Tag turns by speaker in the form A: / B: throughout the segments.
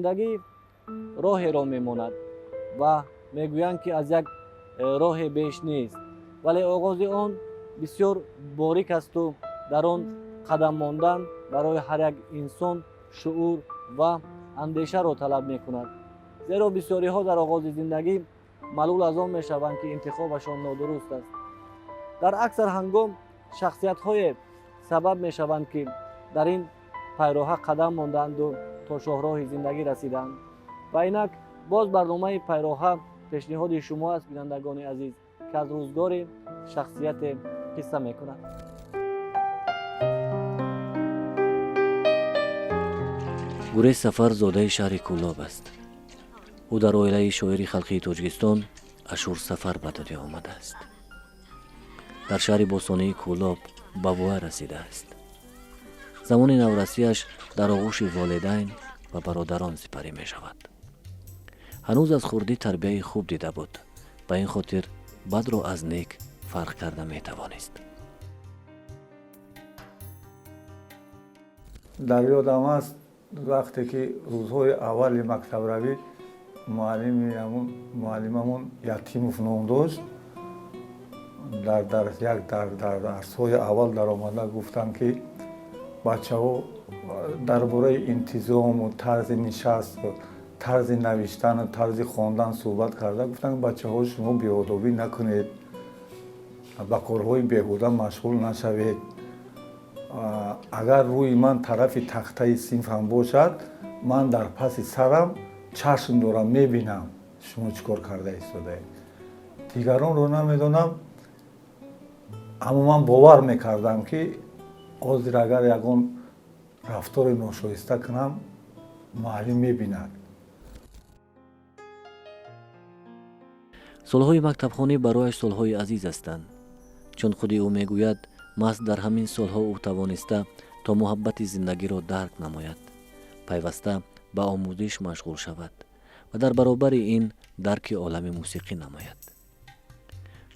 A: Зиндагӣ роҳеро мемонад ва мегӯянд, ки аз як роҳе беш нест, вале оғози он бисёр борик асту дар он қадам мондан барои ҳар як инсон шуур ва андешаро талаб мекунад, зеро бисёриҳо дар оғози зиндагӣ малул аз он мешаванд, ки интихобашон нодуруст аст. Дар аксар ҳангом шахсиятҳое сабаб мешаванд, ки дар ин пайроҳа қадам мондаанду то шоҳроҳи зиндагӣ расиданд. Ва инак боз барномаи «Пайроҳа» пешниҳоди шумо аст, бинандагони азиз, ки аз рӯзгори шахсияте қисса мекунад.
B: Гурез Сафар зодаи шаҳри Кӯлоб аст. Ӯ дар оилаи шоири халқии Тоҷикистон Ашур Сафар ба дунё омадааст. Дар шаҳри бостонии Кӯлоб ба воя расидааст. Замони наврасиаш дар оғӯши волидайн ва бародарон сипарӣ мешавад. Ҳанӯз аз хурдӣ тарбияи хуб дида буд, ба ин хотир бадро аз нек фарқ карда метавонист.
C: Дар ёдам аст, вақте ки рӯзҳои аввали мактабравӣ муаллимамон Ятимов ном дошт, дар дарсҳои аввал даромада гуфтанд, ки бачаҳо, дар бораи интизому тарзи нишаст, тарзи навиштану тарзи хондан суҳбат карда гуфтанд: «Бачаҳо, шумо беодобӣ накунед, ба корҳои беҳуда машғул нашавед. Агар рӯи ман тарафи тахтаи синфам бошад, ман дар паси сарам чашм дорам, мебинам, шумо чӣ кор карда истодаед. Дигаронро намедонам, аммо ман бовар мекардам, ки ҳозир агар ягон рафтори ношоиста кунам, муаллим мебинад».
B: Солҳои мактабхонӣ барояш солҳои азиз ҳастанд, чун худи ӯ мегӯяд, маҳз дар ҳамин солҳо ӯ тавониста то муҳаббати зиндагиро дарк намояд, пайваста ба омӯзиш машғул шавад ва дар баробари ин дарки олами мусиқӣ намояд.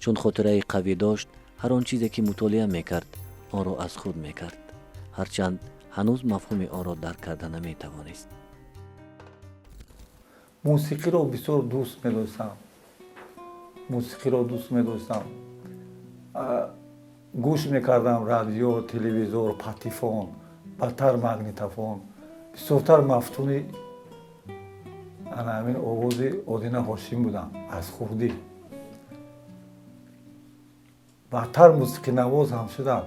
B: Чун хотираи қавӣ дошт, ҳар он чизе ки мутолиа мекард, онро аз худ мекард, ҳарчанд ҳанӯз мафҳуми онро дарк карда наметавонист.
C: Мусиқиро бисёр дӯст медоштам, мусиқиро дӯст медоштам. Гӯш мекардам радио, телевизор, патефон, баъдтар магнитофон. Бисёртар мафтуни ана ҳамин овози Одина Ҳошим будам аз хурдӣ. Баъдтар мусиқинавоз ҳам шудам.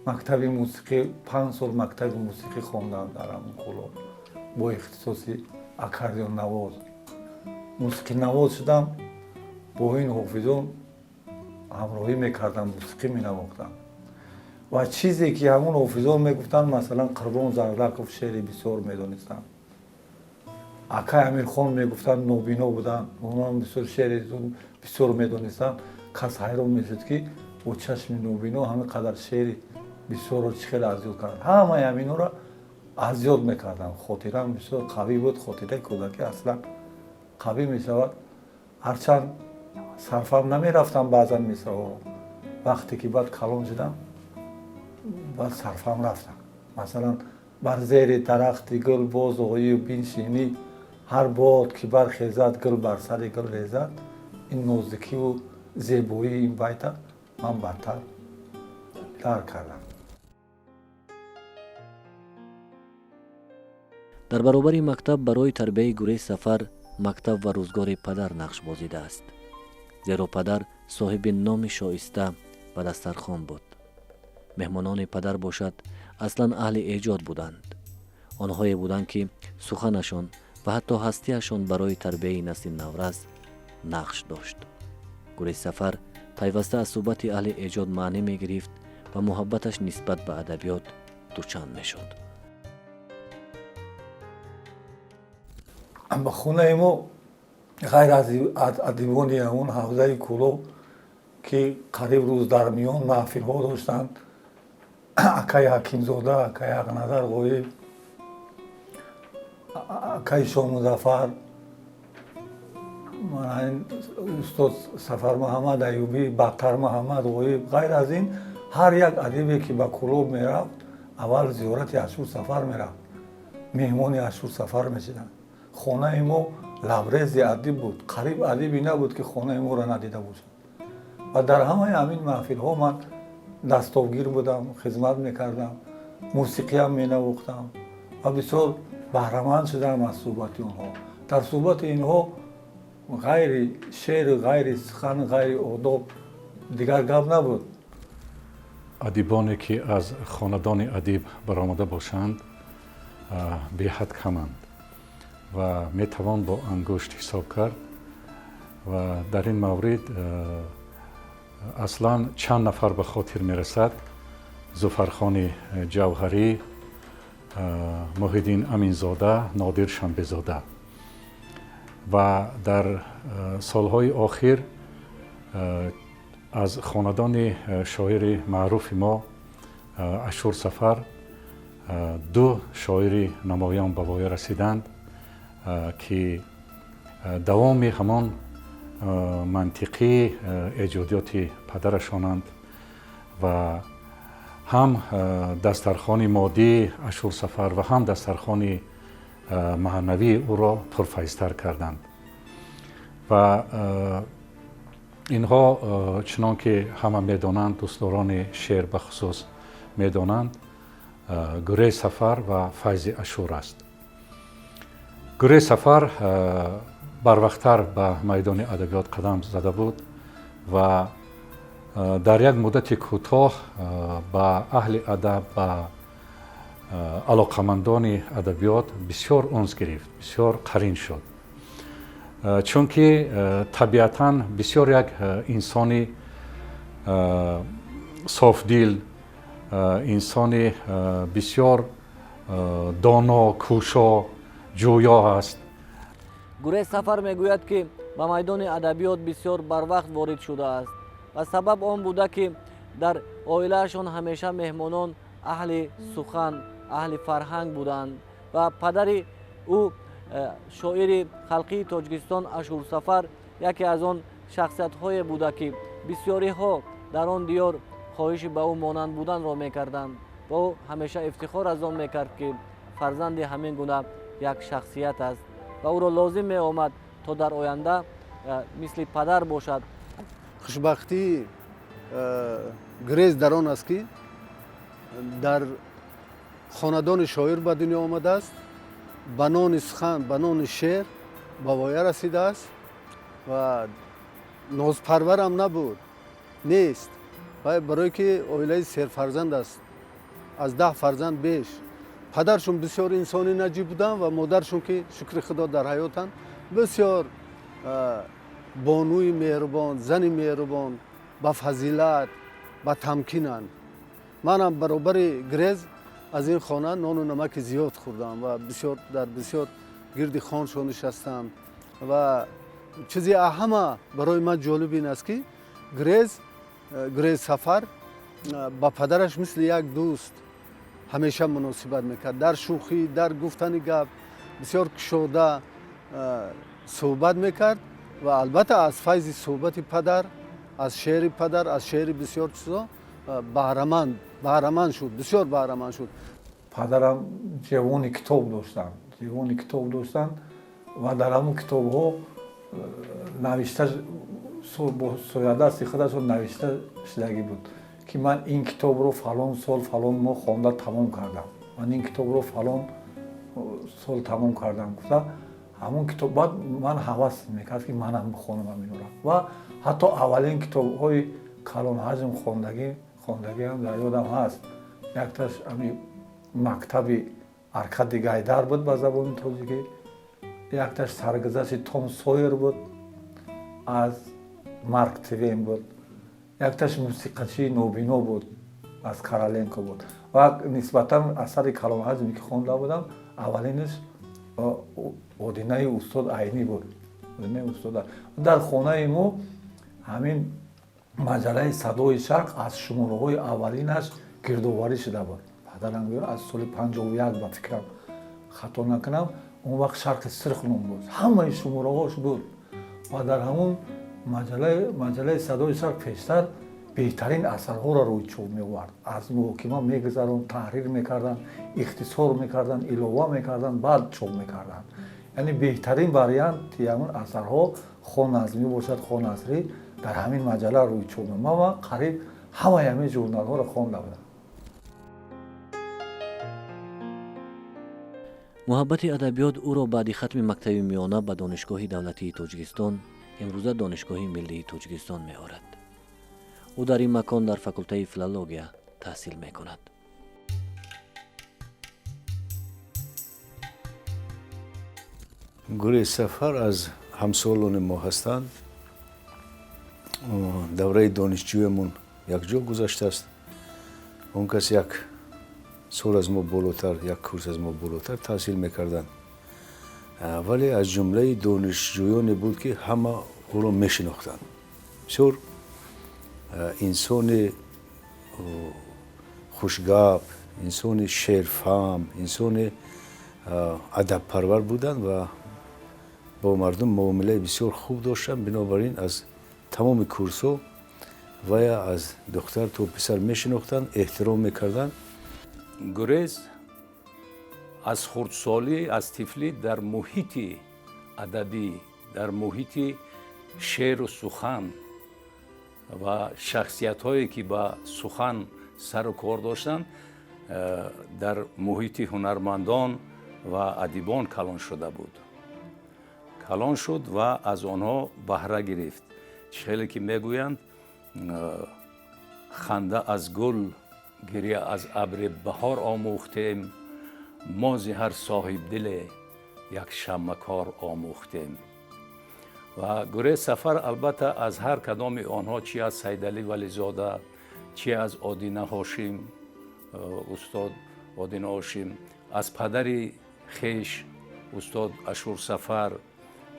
C: Мактаби мусиқӣ, 5 сол мактаби мусиқӣ хондам дар ҳамон Кӯлоб бо ихтисоси аккордеоннавоз. Мусиқинавоз шудам, бо ин ҳофизон ҳамроҳӣ мекардам, мусиқӣ менавохтам ва чизе ки ҳамон ҳофизон мегуфтанд, масалан, Қурбон Зардаков шеъри бисёр медонистанд, акай Амирхон мегуфтанд, нобино буданд, онҳам бисёр шеъри бисёр медонистанд. Кас ҳайрон мешуд, ки бо чашми нобино ҳамин қадар шеъри бисёрро чӣ хеле аз ёд карданд. Ҳамаи ҳаминҳоро аз ёд мекардам. Хотирам бисёр қавӣ буд. Хотираи кӯдакӣ аслан қавӣ мешавад. Ҳарчанд сарфам намерафтам баъзан мисраҳоро, вақте ки баъд калон шудам, баъд сарфам рафтам. Масалан, «Бар зери дарахти гул боз оию биншинӣ, ҳар бод ки бархезад, гул бар сари гул резад», ин нозикиву зебоии ин байта ман бадтар дарк кардам.
B: Дар баробари мактаб барои тарбияи Гурез Сафар мактаб ва рӯзгори падар нақш бозидааст, зеро падар соҳиби номи шоиста ва дастархон буд. Меҳмонони падар бошад, аслан аҳли эҷод буданд. Онҳое буданд, ки суханашон ва ҳатто ҳастиашон барои тарбияи насли наврас нақш дошт. Гурез Сафар пайваста аз суҳбати аҳли эҷод маънӣ мегирифт ва муҳаббаташ нисбат ба адабиёт дучанд мешуд.
C: Ба хонаи мо ғайр аз адибони ҳамон ҳавзаи Кӯлоб, ки қариб рӯз дар миён маҳфилҳо доштанд, акаи Ҳакимзода, акаи Ҳақназар Ғоиб, акаи Шомузафар, устод Сафармуҳаммад Аюбӣ, бадтар Муҳаммад Ғоиб, ғайр аз ин ҳар як адибе ки ба Кӯлоб мерафт, аввал зиёрати Ашур Сафар мерафт, меҳмони Ашур Сафар мешиданд. Хонаи мо лабрези адиб буд, қариб адибе набуд, ки хонаи моро надида бошад. Ва дар ҳамаи ҳамин маҳфилҳо ман дастовгир будам, хизмат мекардам, мусиқиам менавохтам ва бисёр баҳраманд шудам аз суҳбати онҳо. Дар суҳбати инҳо ғайри шеър, ғайри сухан, ғайри одоб дигар гап набуд.
D: Адибоне, ки аз хонадони адиб баромада бошанд, беҳад каманд ва метавон бо ангушт ҳисоб кард. Ва дар ин маврид аслан чанд нафар ба хотир мерасад: Зуфархони Ҷавҳарӣ, Муҳиддин Аминзода, Нодир Шанбезода. Ва дар солҳои охир аз хонадони шоири маъруфи мо Ашур Сафар ду шоири намоён ба воя расиданд, ки давоми ҳамон мантиқии эҷодиёти падарашонанд ва ҳам дастархони моддии Ашур Сафар ва ҳам дастархони маънавии ӯро пурфайзтар карданд. Ва инҳо, чунон ки ҳама медонанд, дӯстдорони шеър бахусус медонанд, Гурей Сафар ва Файзи Ашур аст. Гурей Сафар барвақттар ба майдони адабиёт қадам зада буд ва дар як муддати кӯтоҳ ба аҳли адаб, ба алоқамандони адабиёт бисёр унс гирифт, бисёр қарин шуд, чунки табиатан бисёр як инсони софдил, инсони бисёр доно, кӯшо, ҷӯё аст.
A: Гурей Сафар мегӯяд, ки ба майдони адабиёт бисёр барвақт ворид шудааст ва сабаб он буда, ки дар оилаашон ҳамеша меҳмонон аҳли сухан, аҳли фарҳанг буданд ва падари ӯ, шоири халқии Тоҷикистон Ашурсафар, яке аз он шахсиятҳое буда, ки бисёриҳо дар он диёр хоҳиши ба ӯ монанд буданро мекарданд ва ӯ ҳамеша ифтихор аз он мекард, ки фарзанди ҳамин гуна як шахсият аст ва ӯро лозим меомад, то дар оянда мисли падар бошад.
E: Хушбахтии Грез дар он аст, ки дар хонадони шоир ба дунё омадааст, ба нони сухан, ба нони шеър ба воя расидааст ва нозпарварам набуд, нест, барое ки оилаи серфарзанд аст, аз 10 фарзанд беш. Падаршон бисёр инсони наҷиб буданд ва модаршон, ки шукри Худо дар ҳаётанд, бисёр бонуи меҳрубон, зани меҳрубон, ба фазилат, ба тамкинанд. Манам баробари Грез аз ин хона нону намаки зиёд хӯрдам ва бисёр дар бисёр гирди хоншон нишастам. Ва чизи ҳама барои ман ҷолиб ин аст, ки Грез Сафар ба падараш мисли як дӯст ҳамеша муносибат мекард. Дар шӯхӣ, дар гуфтани гап бисёр кушода суҳбат мекард ва албатта аз файзи суҳбати падар, аз шеъри падар, аз шеъри бисёр чизо баҳраманд шуд, бисёр баҳраманд шуд.
C: Падарам ҷавони китоб доштанд, ҷавони китоб доштанд ва дар ҳамон китобҳо навишта, бо соядасти худашон навишта шудагӣ буд, ки ман ин китобро фалон сол, фалон моҳ хонда тамом кардам, ман ин китобро фалон сол тамом кардам гуфта. Ҳамон китоб баъд ман ҳавас мекард, ки манам бихонам ҳаминро. Ва ҳатто аввалин китобҳои калонҳаҷм хондагиам дар ёдам ҳаст. Якташ ами «Мактаби Аркадий Гайдар» буд ба забони тоҷикӣ, якташ «Саргузашти Том Сойер» буд, аз Марк Твен буд, якташ «Мусиқачии нобино» буд, аз Короленко буд. Ва нисбатан асари калонҳаҷме, ки хонда будам, аввалинаш «Одинаи устод Айнӣ» буд, «Одинаи устод». Дар хонаи мо ҳамин маҷаллаи «Садои Шарқ» аз шумораҳои аввалинаш гирдоварӣ шуда буд. Падарам гӯё аз соли 51, ба фикрам, хато накунам, он вақт «Шарқи Сирх» ном дошт, ҳамаи шумораҳош буд. Ва дар ҳамон маҷаллаи «Садои Шарқ» пештар беҳтарин асарҳоро рӯи чоп меовард, аз муҳокима мегузаронд, таҳрир мекарданд, ихтисор мекарданд, илова мекарданд, баъд чоп мекарданд. Яъне беҳтарин варианти ҳамун асарҳо, хо назмӣ бошад, хо насрӣ, дар ҳамин маҷалла рӯи чоп. Ман қариб ҳамаи ҳамин журналҳоро хонда будам.
B: Муҳаббати адабиёт ӯро баъди хатми мактаби миёна ба Донишгоҳи давлатии Тоҷикистон, имрӯза Донишгоҳи миллии Тоҷикистон, меорад. Ӯ дар ин макон дар факултаи филология таҳсил мекунад.
F: Гурез Сафар аз ҳамсолони мо ҳастанд. Давраи донишҷӯямон якҷо гузаштааст. Он кас як сол аз мо болотар, як курс аз мо болотар таҳсил мекарданд, вале аз ҷумлаи донишҷӯёне буд, ки ҳама ӯро мешинохтанд. Бисёр инсони хушгап, инсони шерфаҳм, инсони адабпарвар буданд ва бо мардум муомилаи бисёр хуб доштанд. Бинобар ин аз тамоми курсҳо вая аз духтар то писар мешинохтанд, эҳтиром мекарданд.
G: Гурез аз хурдсолӣ, аз тифлӣ дар муҳити адабӣ, дар муҳити шеъру сухан ва шахсиятҳое, ки ба сухан сару кор доштанд, дар муҳити ҳунармандон ва адибон калон шуда буд. Калон шуд ва аз онҳо баҳра гирифт. Хеле ки мегӯянд, ханда аз гул, гиря аз абри баҳор омӯхтем, мо зи ҳар соҳибдиле як шаммакор омӯхтем. Ва Гурез Сафар албатта аз ҳар кадоми онҳо, чи аз Сайдалӣ Вализода, чи аз Одина Ҳошим, устод Одина Ҳошим, аз падари хеш устод Ашур Сафар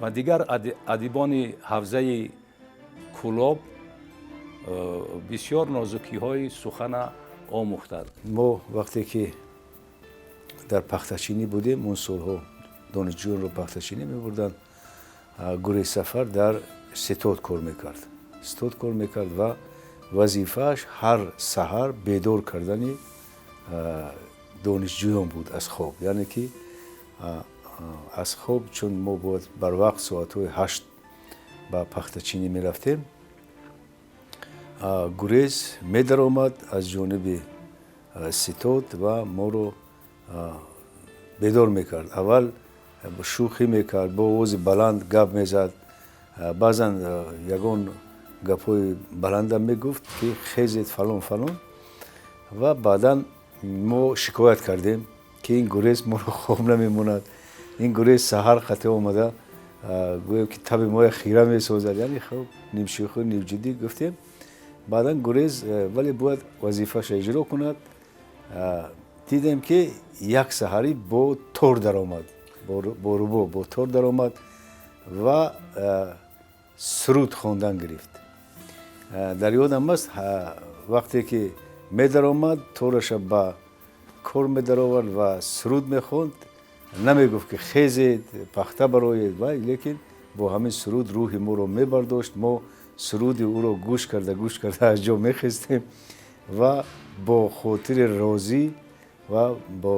G: ва дигар адибони ҳавзаи Кӯлоб бисёр нозукиҳои сухана омӯхтад.
F: Мо вақте ки дар пахтачинӣ будем, он солҳо донишҷӯёнро пахтачинӣ мебурданд, Гурез Сафар дар ситод кор мекард. Ситод кор мекард ва вазифааш ҳар саҳар бедор кардани донишҷӯён буд аз хоб. Яъне ки аз хоб, чун мо бояд барвақт соатҳои 8 ба пахтачинӣ мерафтем, Гурез медаромад аз ҷониби ситод ва моро бедор мекард. Аввал шӯхӣ мекард, бо овози баланд гап мезад, баъзан ягон гапҳои баландам мегуфт, ки хезед, фалон фалон. Ва баъдан мо шикоят кардем, ки ин Гурез моро хоб намемонад, ин Гурез саҳар қатъи омада гӯем, ки таби моя хира месозад. Яъне хоб нимшӯхӣ нимҷиддӣ гуфтем. Баъдан Гурез вале бояд вазифаша иҷро кунад. Дидем, ки як саҳарӣ бо тор даромад, бо рубо, бо тор даромад ва суруд хондан гирифт. Дар ёдам аст, вақте ки медаромад, тораша ба кор медаровард ва суруд мехонд. Намегуфт, ки хезед, пахта бароед, вай, лекин бо ҳамин суруд рӯҳи моро мебардошт. Мо суруди ӯро гӯш карда, гӯш карда аз ҷо мехестем ва бо хотири розӣ ва бо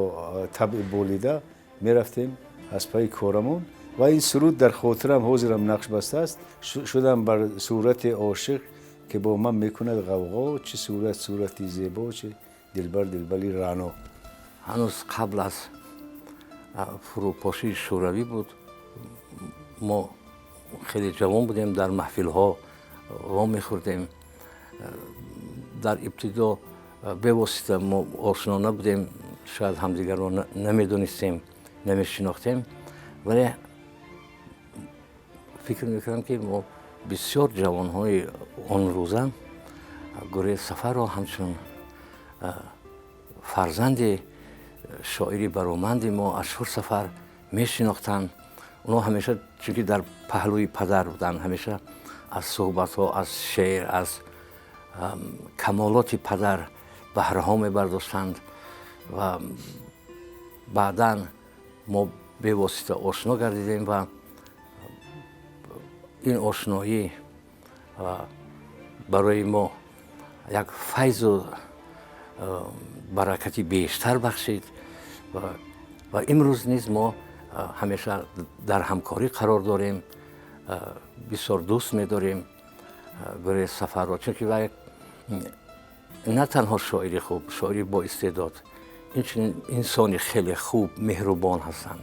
F: табъи болида мерафтем аз пайи корамон. Ва ин суруд дар хотирам ҳозирам нақш бастааст: «Шудам бар сурати ошиқ, ки бо ман мекунад ғавғо, чӣ сурат, сурати зебо, чӣ дилбар, дилбари раъно».
H: Ҳанӯз қабл аз фурӯпошии Шӯравӣ буд. Мо хеле ҷавон будем, дар маҳфилҳо вомехӯрдем. Дар ибтидо бевосита мо ошно набудем, шояд ҳамдигарро намедонистем, намешинохтем, вале фикр мекунам, ки мо бисёр ҷавонҳои он рӯза Гурез Сафарро ҳамчун фарзанди шоири бароманди мо Ашур Сафар мешинохтанд. Онҳо ҳамеша, чунки дар паҳлӯи падар буданд, ҳамеша аз суҳбатҳо, аз шеър, аз камолоти падар баҳраҳо мебардоштанд. Ва баъдан мо бевосита ошно гардидем ва ин ошноӣ барои мо як файзу баракати бештар бахшид ва имрӯз низ мо Ҳамеша дар ҳамкорӣ қарор дорем, бисёр дӯст медорем Гурез Сафарро, чунки вай на танҳо шоири хуб, шоири боистеъдод, инчунин инсони хеле хуб, меҳрубон ҳастанд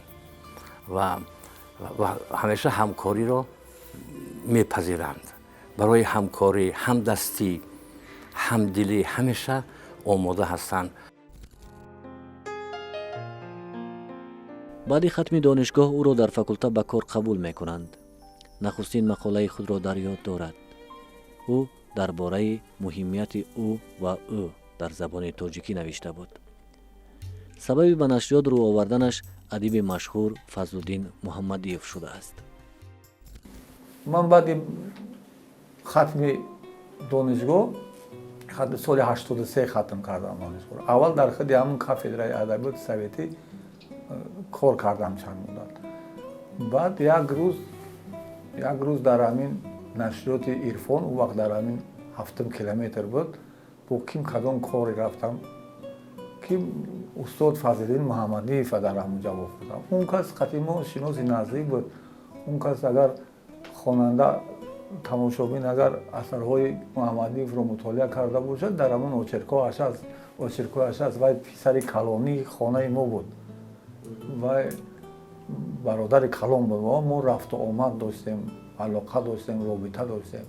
H: ва ҳамеша ҳамкориро мепазиранд. Барои ҳамкорӣ, ҳамдастӣ, ҳамдилӣ ҳамеша омода ҳастанд.
B: Баъди хатми донишгоҳ ӯро дар факулта ба кор қабул мекунанд. Нахустин мақолаи худро дар ёд дорад. Ӯ дар бораи муҳимияти ӯ ва ӯ дар забони тоҷикӣ навишта буд. Сабаби ба нашриёт рӯ оварданаш адиби машҳур Фазлуддин Муҳаммадиев шудааст.
C: Ман баъди хатми донишгоҳ соли 83 хатм кардам донишгоҳро. Аввал дар худи ҳамун кафедраи адабиёти советӣ кор кардам чанд муддат. Баъд як рӯз дар ҳамин нашриёти Ирфон, он вақт дар ҳамин 7 километр буд, бо ким кадом коре рафтам, ки устод Фазлиддин Муҳаммадиева дар ҳамон ҷо вохӯрдам. Он кас қатъи мо шиноси наздик буд. Он кас агар хонанда, тамошобин агар асарҳои Муҳаммадиевро мутолиа карда бошад, дар ҳамон очеркҳоаш аст, очеркҳояш аст. Вай писари калонии хонаи мо буд, вай бародари калон буд. Мо рафту омад доштем, алоқа доштем, робита доштем.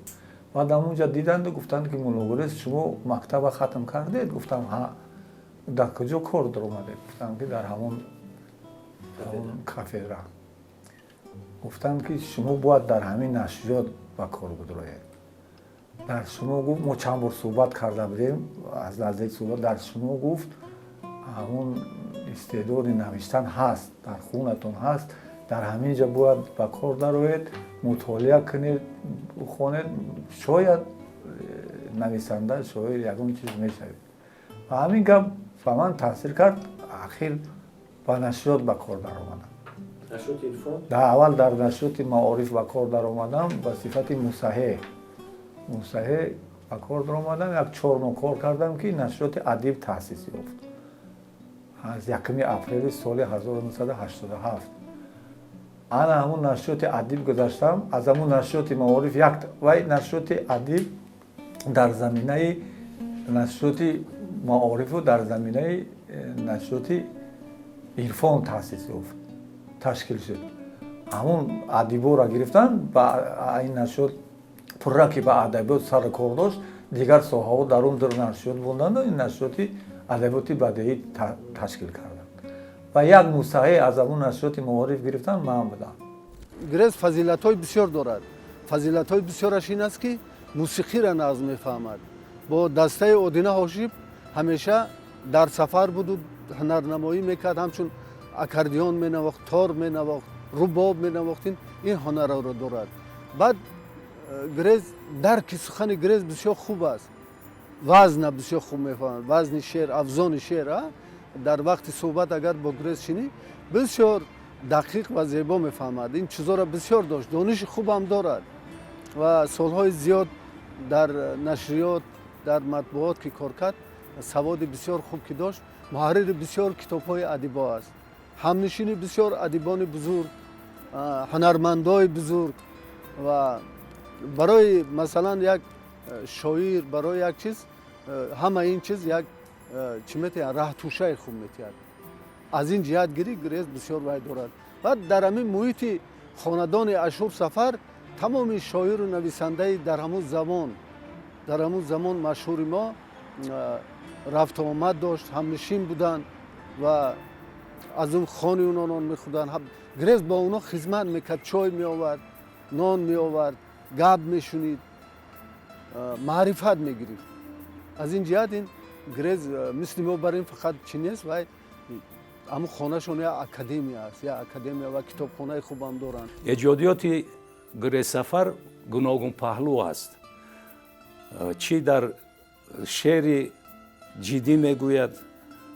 C: Баъд ҳамонҷа диданду гуфтанд, ки Мулло Гурез, шумо мактаба хатм кардед? Гуфтам, ҳа. Дар куҷо кор даромадед? Гуфтам, ки дар ҳамон кафедра. Гуфтанд, ки шумо бояд дар ҳамин нашриёт ба кор бидроед. Дар шумо, гуфт, мо чанд бор суҳбат карда будем, аз наздик суҳбат, дар шумо, гуфт, ҳамон истеъдоди навиштан ҳаст, дар хунатон ҳаст, дар ҳамин ҷо бояд ба кор дароед, мутолиа кунед, хонед, шояд нависанда, шоир, ягон чиз мешавед. Ва ҳамин гап ба ман таъсир кард. Ахир ба нашриёт ба кор даромадам. Дар аввал дар нашриёти Маориф ба кор даромадам ба сифати мусаҳеҳ. Мусаҳеҳ ба кор даромадам, як 4 моҳ кор кардам, ки нашриёти Адиб таъсис ёфт аз 1 апрели соли 1987. Ана ҳамун нашриёти Адиб гузаштам. Аз ҳамун нашриёти Маориф як вай нашриёти Адиб дар заминаи нашриёти Маорифу дар заминаи нашриёти Ирфон таъсис ёфт, ташкил шуд. Ҳамун адиборо гирифтан ба ин нашриёт пурра, ки ба адабиёт сару кор дошт, дигар соҳаҳо дар он дар нашриёт монданду ин нашриёти адабиёти бадеӣ ташкил карданд ва як мусаҳеҳ аз ҳамун нашриёти Маориф гирифтан ман будам.
E: Гурез фазилатҳои бисёр дорад. Фазилатҳои бисёраш ин аст, ки мусиқиро нағз мефаҳмад. Бо дастаи Одина Ҳошиб ҳамеша дар сафар буду ҳунарнамоӣ мекард, ҳамчун аккордеон менавохт, тор менавохт, рубоб менавохт. Ин ҳунарро дорад. Баъд Гурез, дарки сухани Гурез бисёр хуб аст, вазна бисёр хуб мефаҳмад, вазни шеър, афзони шеър. Дар вақти суҳбат агар бо Гурез шинӣ, бисёр дақиқ ва зебо мефаҳмад. Ин чизоро бисёр дошт, дониши хубам дорад ва солҳои зиёд дар нашриёт, дар матбуот ки кор кард, саводи бисёр хуб ки дошт, муҳаррири бисёр китобҳои адибо аст, ҳамнишини бисёр адибони бузург, ҳунармандои бузург. Ва барои масалан як шоир, барои як чиз, ҳама ин чиз як чӣ метиҳад, раҳтӯшаи хуб метиҳад. Аз ин ҷиҳат гирӣ, Гурез бисёр вай дорад. Баъд дар ҳамин муҳити хонадони Ашур Сафар тамоми шоиру нависандаи дар ҳамун замон машҳури мо рафту омад дошт, ҳамнишин буданд ва аз он хони оно нон мехӯрданд. Гурез бо онҳо хизмат мекард, чой меовард, нон меовард, гап мешунид, маърифат мегирифт. Аз ин ҷиҳат ин Гурез мисли мо бар ин фақат чӣ нест, вай ҳамун хонашон як академия аст, як академия ва китобхонаи хубам доранд.
G: Эҷодиёти Гурезсафар гуногунпаҳлӯ аст. Чӣ дар шеъри ҷиддӣ мегӯяд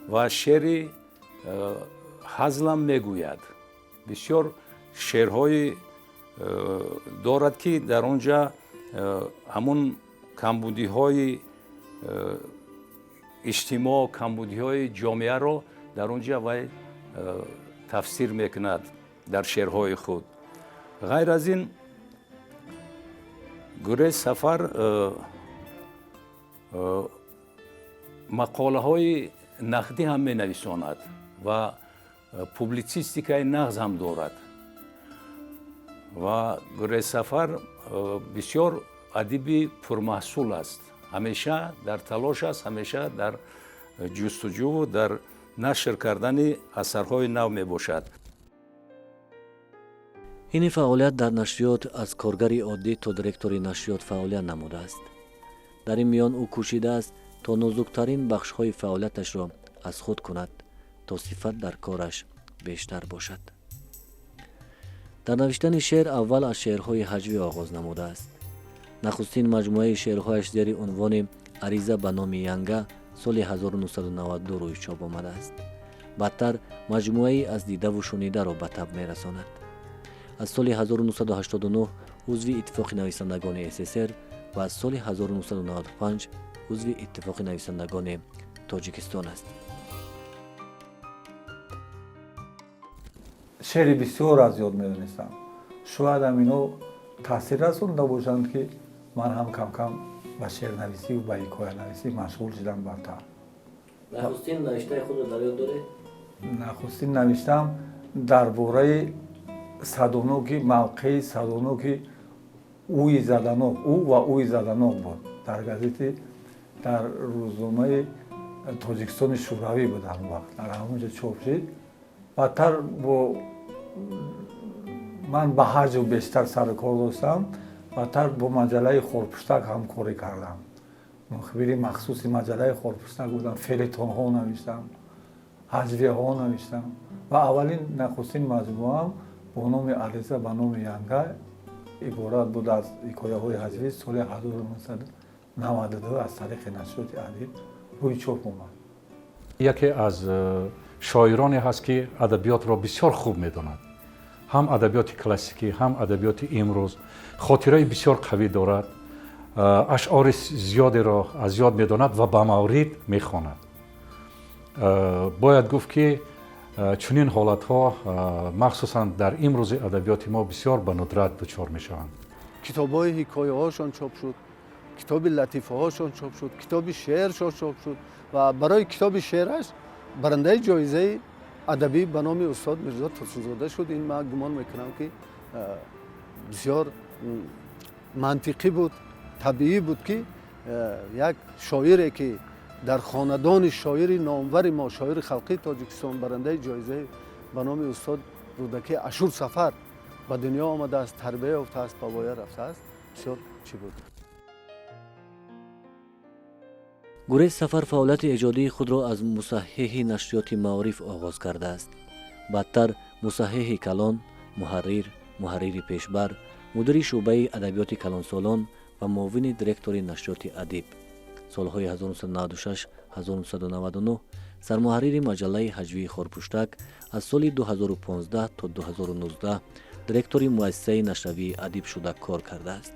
G: ва шеъри ҳазлам мегӯяд. Бисёр шеърҳои дорад, ки дар он ҷа ҳамун камбудиҳои иҷтимоъ, камбудиҳои ҷомеаро дар он ҷа вай тафсир мекунад. Дар шеърҳои худ. Ғайр аз ин, Гурез Сафар мақолаҳои нақдӣ ҳам менависонад ва публитсистикаи нағз ҳам дорад. Ва Гурез Сафар бисёр адиби пурмаҳсул аст, ҳамеша дар талош аст, ҳамеша дар ҷустуҷӯву дар нашр кардани асарҳои нав мебошад.
B: Ини фаъолият дар нашриёт, аз коргари оддӣ то директори нашриёт фаъолият намудааст. Дар ин миён ӯ кӯшидааст, то нозуктарин бахшҳои фаъолияташро аз худ кунад, то сифат дар кораш бештар бошад. Дар навиштани шеър аввал аз шеърҳои ҳаҷвӣ оғоз намудааст. Нахустин маҷмӯаи шеърҳояш зери унвони «Ариза ба номи Янга» соли 1992 рӯи чоп омадааст. Баъдтар маҷмӯаи «Аз дидаву шунидаро» ба таб мерасонад. Аз соли 1989 узви Иттифоқи нависандагони СССР ва аз соли 1995 узви Иттифоқи нависандагони Тоҷикистон аст.
C: Шеъри бисёр аз ёд медонистам. Шояд ам ино таъсир расонда бошанд, ки ман ҳам камкам ба шеърнависӣ ба ҳикоянависӣ машғул шудам баъдтар.
A: Нахустин навиштаи худро дар ёд доред?
C: Нахустин навиштаам дар бораи садоноки мавқеи садоноки уи заданок, ӯ ва уи заданок буд. Дар газети, дар рӯзномаи Тоҷикистони Шӯравӣ буд, ҳамон вақт дар ҳамон ҷо чоп шид. Баъдтар бо ман ба ҳаҷв бештар сару кор доштам. Баъдтар бо маҷаллаи Хорпуштак ҳамкорӣ кардам, мухбири махсуси маҷаллаи Хорпуштак будам, фелетонҳо навиштам, ҳаҷвияҳо навиштам ва аввалин, нахустин маҷмӯаам бо номи «Ариза ба номи Янга» иборат буд аз ҳикояҳои ҳаҷвӣ, соли 1992 аз тариқи нашриёти «Адиб» рӯи чоп омад.
D: Яке аз шоироне ҳаст, ки адабиётро бисёр хуб медонад, ҳам адабиёти классикӣ, ҳам адабиёти имрӯз. Хотираи бисёр қавӣ дорад, ашъори зиёдеро аз ёд медонад ва ба маврид мехонад. Бояд гуфт, ки чунин ҳолатҳо махсусан дар имрӯзи адабиёти мо бисёр ба нудрат дучор мешаванд.
E: Китобҳои ҳикояҳошон чоп шуд, китоби латифаҳошон чоп шуд, китоби шеършон чоп шуд ва барои китоби шеъраш барандаи ҷоизаи адабӣ ба номи устод Мирзо Турсунзода шуд. Ин ман гумон мекунам, ки бисёр мантиқӣ буд, табиӣ буд, ки як шоире, ки дар хонадони шоири номвари мо, шоири халқии Тоҷикистон, барандаи ҷоизаи ба номи устод Рӯдакӣ Ашур Сафар ба дунё омадааст, тарбия ёфтааст, ба воя рафтааст, бисёр чӣ буд.
B: Гурез Сафар фаъолияти эҷодии худро аз мусаҳҳиҳи нашриёти «Маориф» оғоз кардааст. Баъдтар мусаҳҳиҳи калон, муҳаррир, муҳаррири пешбар, мудири шӯъбаи адабиёти калонсолон ва муовини директори нашриёти «Адиб». Солҳои 1996-1999 сармуҳаррири маҷаллаи ҳаҷвии «Хорпуштак», аз соли 2015 то 2019 директори муассисаи нашрияи «Адиб» шуда кор кардааст.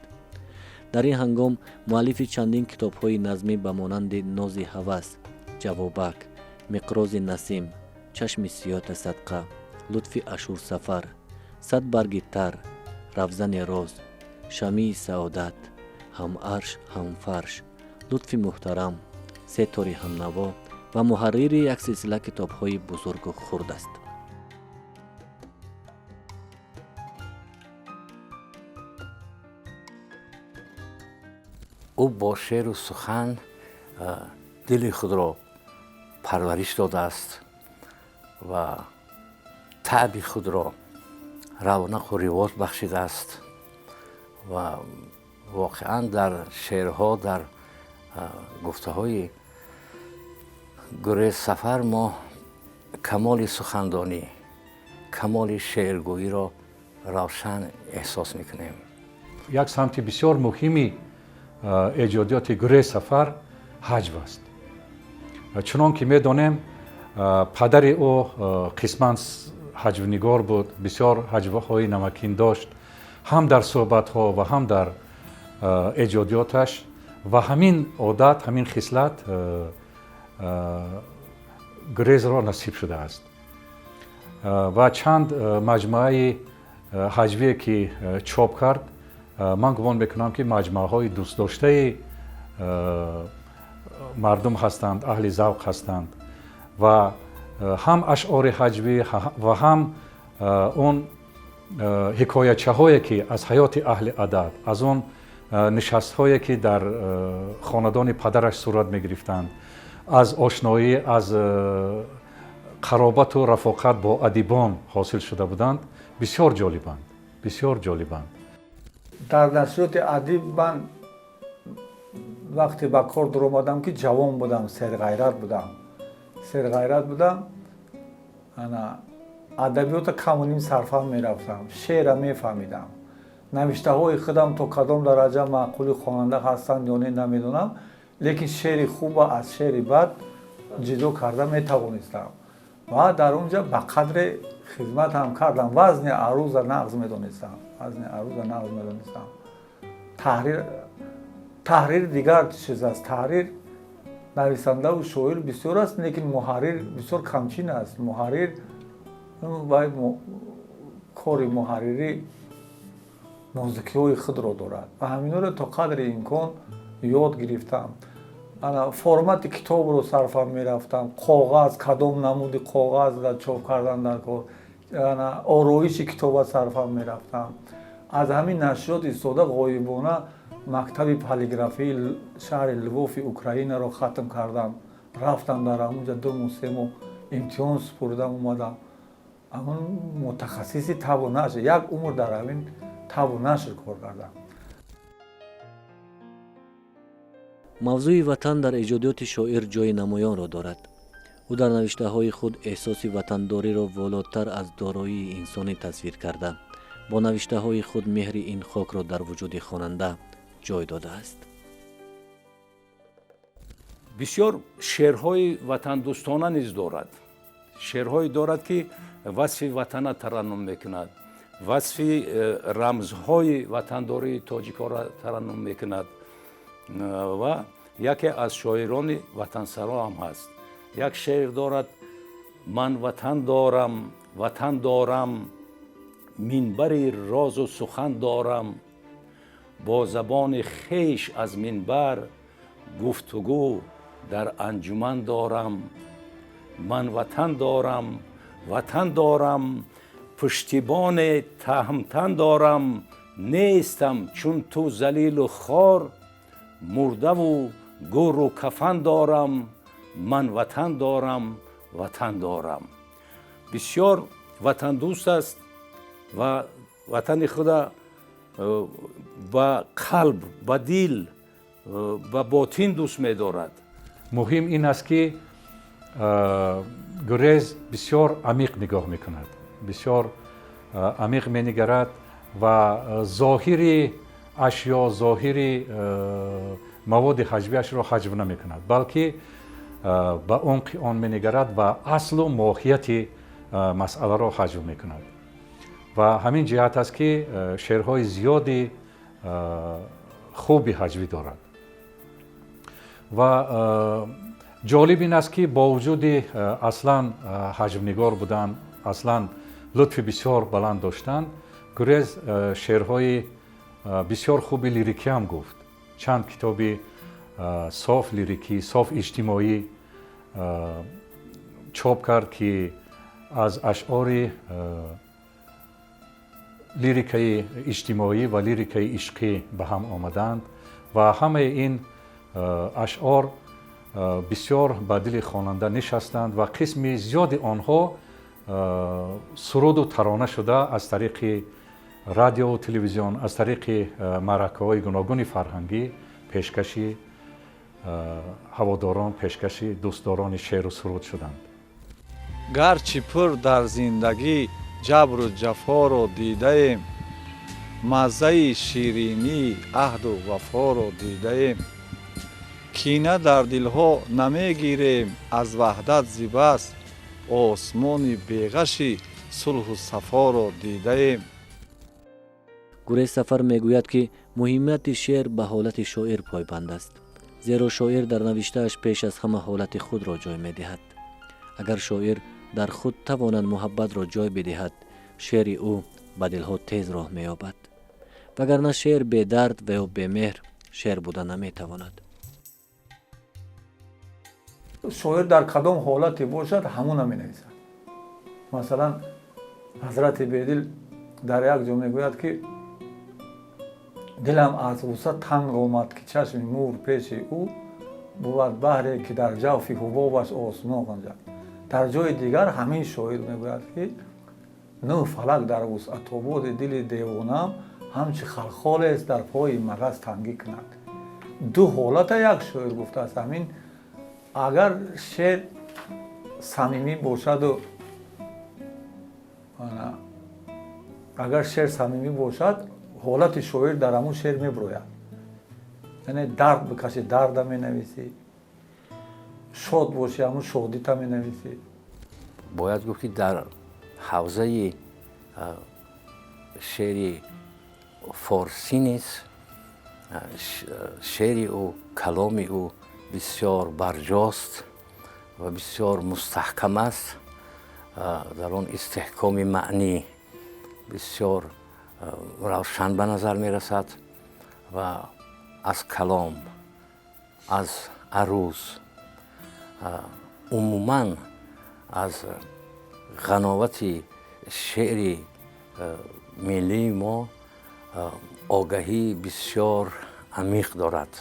B: Дар ин ҳангом муаллифи чандин китобҳои назмӣ ба монанди «Нози ҳавас», «Ҷавобак», «Миқрози насим», «Чашми сиёҳта садқа», «Лутфи Ашур Сафар», «Сад барги тар», «Равзани роз», «Шамии саодат», «Ҳам арш, ҳам фарш», «Лутфи муҳтарам», «Се тори ҳамнаво» ва муҳаррири як силсила китобҳои бузургу хурд аст.
H: Ӯ бо шеъру сухан дили худро парвариш додааст ва таъби худро равнақу ривоҷ бахшидааст ва воқеан дар шеърҳо, дар гуфтаҳои Гурез Сафар мо камоли сухандонӣ, камоли шеъргӯиро равшан эҳсос мекунем.
D: Як самти бисёр муҳими эҷодиёти Гурез Сафар ҳаҷв аст. Чунон ки медонем, падари ӯ қисман ҳаҷвнигор буд, бисёр ҳаҷвҳои намакин дошт, ҳам дар суҳбатҳо ва ҳам дар эҷодиёташ, ва ҳамин одат, ҳамин хислат Гурезро насиб шудааст. Ва чанд маҷмӯаи ҳаҷвие, ки чоп кард, ман гумон мекунам, ки маҷмӯаҳои дӯстдоштаи мардум ҳастанд, аҳли завқ ҳастанд ва ҳам ашъори ҳаҷвӣ ва ҳам он ҳикоячаҳое, ки аз ҳаёти аҳли адаб, аз он нишастҳое, ки дар хонадони падараш сурат мегирифтанд, аз ошноӣ, аз қаробату рафоқат бо адибон ҳосил шуда буданд, бисёр ҷолибанд, бисёр ҷолибанд.
C: Дар нашриёти «Адиб» ман вақте ба кор дуромадам, ки ҷавон будам, серғайрат будам, серғайрат будам. Ана адабиёта каму ним сарфаҳм мерафтам, шеъра мефаҳмидам. Навиштаҳои худам то кадом дараҷа маъқули хонанда ҳастанд ё не, намедонам, лекин шеъри хуба аз шеъри бад ҷудо карда метавонистам ва дар он ҷа ба қадре хизмат ҳам кардам. Вазни аруза нағз медонистам, вазни аруза нағз медонистам. Таҳрир, таҳрир дигар чиз аст. Таҳрир, нависандаву шоир бисёр аст, лекин муҳаррир бисёр камчин аст. Муҳаррир вай кори муҳаррирӣ нозукиҳои худро дорад ва ҳаминҳоро то қадри имкон ёд гирифтам. Ана формати китобро сарфам мерафтам, коғаз, кадом намуди коғаз дар чоп кардан дар кор, ана ороиши китоба сарфам мерафтам. Аз ҳамин нашриёт истода ғоибона мактаби полиграфии шаҳри Лвофи Украинаро хатм кардам. Рафтам, дар ҳамунҷа 2 моҳ, 3 моҳ имтиҳон супурдам, омадам. Ҳамун мутахассиси табу нашр, як умр дар ҳамин табу нашр кор кардам.
B: Мавзӯи ватан дар эҷодиёти шоир ҷои намоёнро дорад. Ӯ дар навиштаҳои худ эҳсоси ватандориро волотар аз дороии инсонӣ тасвир карда, бо навиштаҳои худ меҳри ин хокро дар вуҷуди хонанда ҷой додааст.
G: Бисёр шеърҳои ватандӯстона низ дорад. Шеърҳое дорад, ки васфи ватана тараннум мекунад, васфи рамзҳои ватандории тоҷикҳоро тараннум мекунад ва яке аз шоирони ватансаро ҳам ҳаст. Як шеър дорад: «Ман ватан дорам, ватан дорам, минбари розу сухан дорам, бо забони хеш аз минбар гуфтугӯ дар анҷуман дорам. Ман ватан дорам, ватан дорам, пуштибоне таҳмтан дорам, нестам чун ту залилу хор, мурдаву гӯру кафан дорам. Ман ватан дорам, ватан дорам». Бисёр ватандӯст аст ва ватани худа ба қалб, ба дил, ба ботин дӯст медорад.
D: Муҳим ин аст, ки Гурез бисёр амиқ нигоҳ мекунад, бисёр амиқ менигарад ва зоҳири ашё, зоҳири маводи ҳаҷвиашро ҳаҷв намекунад, балки ба умқи он менигарад ва аслу моҳияти масъаларо ҳаҷв мекунад. Ва ҳамин ҷиҳат аст, ки шеърҳои зиёди хуби ҳаҷвӣ дорад. Ва ҷолиб ин аст, ки бо вуҷуди аслан ҳаҷвнигор будан, аслан лутфи бисёр баланд доштан, Гурез шеърҳои бисёр хуби лирикӣ ҳам гуфт. Чанд китоби соф лирикӣ, соф иҷтимоӣ чоп кард, ки аз ашъори лирикаи иҷтимоӣ ва лирикаи ишқӣ ба ҳам омаданд ва ҳамаи ин ашъор бисёр ба дили хонанда нишастанд ва қисми зиёди онҳо суруду тарона шуда, аз тариқи радиову телевизион, аз тариқи маъракаҳои гуногуни фарҳангӣ пешкаши ҳаводорон, пешкаши дӯстдорони шеъру суруд шуданд.
E: Гарчи пур дар зиндагӣ ҷабру ҷафоро дидаем, маззаи ширинии аҳду вафоро дидаем. Кина дар дилҳо намегирем аз ваҳдат, зибас осмони беғаши сулҳу сафоро дидаем.
B: Гурез Сафар мегӯяд, ки муҳимияти шеър ба ҳолати шоир пойбанд аст, зеро шоир дар навиштааш пеш аз ҳама ҳолати худро ҷой медиҳад. Агар шоир Дар худ тавонад муҳаббатро ҷой бидиҳад, шеъри ӯ ба дилҳо тез роҳ меёбад, вагарна шеър бедард ва ё бемеҳр шеър буда наметавонад.
C: Шоир дар кадом ҳолате бошад, ҳамона менависад. Масалан, ҳазрати Бедил дар як ҷо мегӯяд, ки дилам аз ғусса танг омад, ки чашми мур пеши ӯ бувад баҳре, ки дар ҷавфи ҳубобаш осмон ғунҷад. Дар ҷои дигар ҳамин шоир мегӯяд, ки нӯ фалак дар вусъатободи дили девонаам ҳамчи халхолест дар пои магаз тангӣ кунад. Ду ҳолата як шоир гуфтааст. Ҳамин агар шеър самимӣ бошаду, агар шеър самимӣ бошад, ҳолати шоир дар ҳамун шеър мебирояд. Яъне дард бикашӣ, дарда менависӣ, шод бошӣ, ҳамун шодита менависӣ.
H: Бояд гуфт, ки дар ҳавзаи шеъри форсӣ низ шеъри ӯ, каломи ӯ бисёр барҷост ва бисёр мустаҳкам аст. Дар он истеҳкоми маънӣ бисёр равшан ба назар мерасад ва аз калом, аз аруз, умуман аз ғановати шеъри миллии мо огаҳии бисёр амиқ дорад.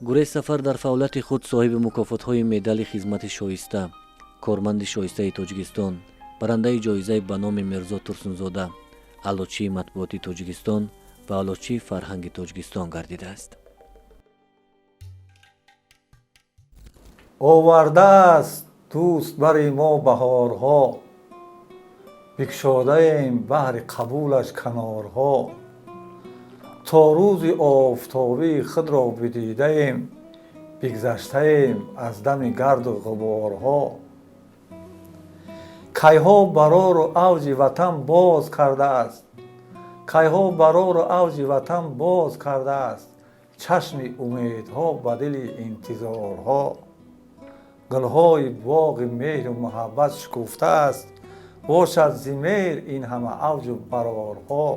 B: Гурез Сафар дар фаъолияти худ соҳиби мукофотҳои медали хизмати шоиста, корманди шоистаи Тоҷикистон, барандаи ҷоизаи ба номи Мирзо Турсунзода, аълочии матбуоти Тоҷикистон ва аълочии фарҳанги Тоҷикистон гардидааст.
C: Овардааст дӯст бари мо баҳорҳо, бикшодаем баҳри қабулаш канорҳо. То рӯзи офтобии худро бидидаем, бигзаштаем аз дами гарду ғуборҳо. Кайҳо барору авҷи ватан боз кардааст, кайҳо барору авҷи ватан боз кардааст чашми умедҳо ба дили интизорҳо. Гулҳои боғи меҳру муҳаббат шукуфтааст, бошад зи меҳр ин ҳама авҷу барорҳо.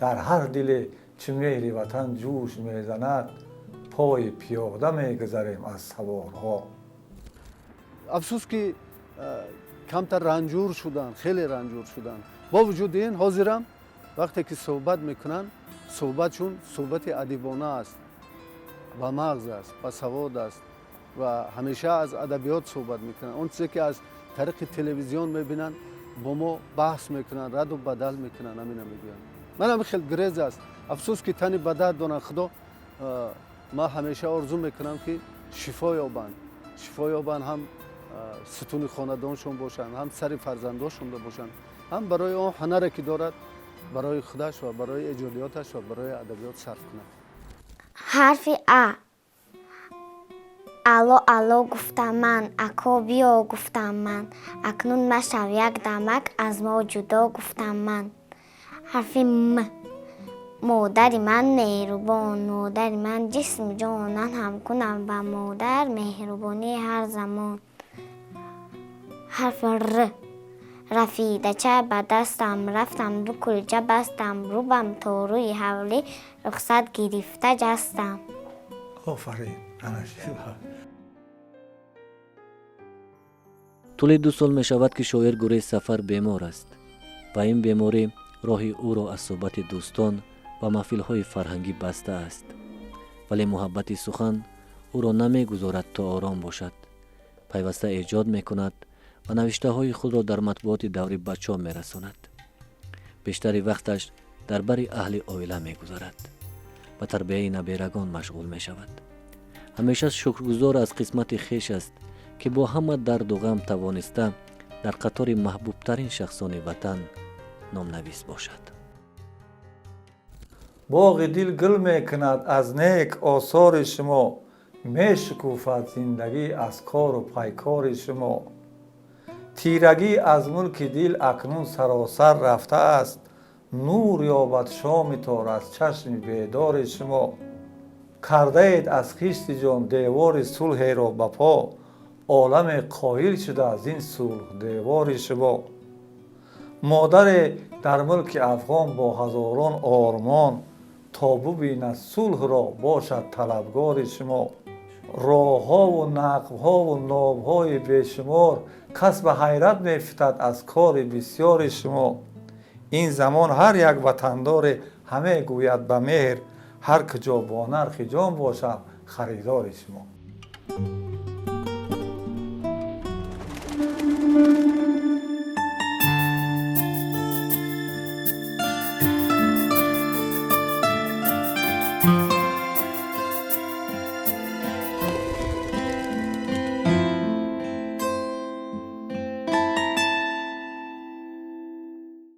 C: Дар ҳар диле чӣ меҳри ватан ҷӯш мезанад, пои пиёда мегузарем аз саворҳо.
E: Афсӯс, ки камтар ранҷур шуданд, хеле ранҷур шуданд. Бо вуҷуди ин, ҳозирам вақте ки суҳбат мекунанд, суҳбатшун суҳбати адибона аст, ба мағз аст, ба савод аст ва ҳамеша аз адабиёт суҳбат мекунанд. Он чизе ки аз тариқи телевизион мебинанд, бо мо баҳс мекунанд, раду бадал мекунанд, ҳамина мегӯянд. Ман ҳами хел грез аст. Афсӯс, ки тани ба дард доранд. Худо, ман ҳамеша орзу мекунам, ки шифо ёбанд, шифо ёбанд, ҳам сутуни хонадоншон бошанд, ҳам сари фарзандошонда бошанд, ҳам барои он ҳунаре ки дорад, барои худаш ва барои эҷодиёташ ва барои адабиёт сарф кунад.
I: Ҳарфи А. Алло, алло гуфтам ман, ако биё гуфтам ман, акнун машав як дамак аз мо ҷудо гуфтам ман. Ҳарфи М. Модари ман меҳрубон, модари ман ҷисму ҷонан, ҳам кунам ба модар меҳрубонӣ ҳар замон. Ҳарфи Р. Рафидача ба дастам, рафтам ду кулча бастам, рубам то рӯи ҳавлӣ рухсат гирифта ҷастам.
C: Офарин.
B: Тӯли 2 сол мешавад, ки шоир Гурез Сафар бемор аст ва ин беморӣ роҳи ӯро аз суҳбати дӯстон ва маҳфилҳои фарҳангӣ баста аст, вале муҳаббати сухан ӯро намегузорад то ором бошад. Пайваста эҷод мекунад ва навиштаҳои худро дар матбуоти даврӣ ба чоп мерасонад. Бештари вақташ дар бари аҳли оила мегузарад, ба тарбияи наберагон машғул мешавад. Ҳамеша шукргузор аз қисмати хеш аст, ки бо ҳама дарду ғам тавониста дар қатори маҳбубтарин шахсони ватан номнавис бошад.
C: Боғи дил гул мекунад аз нек осори шумо, мешукуфад зиндагӣ аз кору пайкори шумо. Тирагӣ аз мулки дил акнун саросар рафтааст, нур ёбад шоми тор аз чашми бедори шумо. Кардаед аз хишти ҷон девори сулҳеро ба по, оламе қоил шуда аз ин сулҳ девори шумо. Модаре дар мулки афғон бо ҳазорон ормон, то бубинад сулҳро, бошад талабгори шумо. Роҳҳову нақбҳову нобҳои бешумор, кас ба ҳайрат мефитад аз кори бисёри шумо. Ин замон ҳар як ватандоре ҳаме гӯяд ба меҳр, ҳар куҷо бо нархи ҷон бошам, харидори шумо.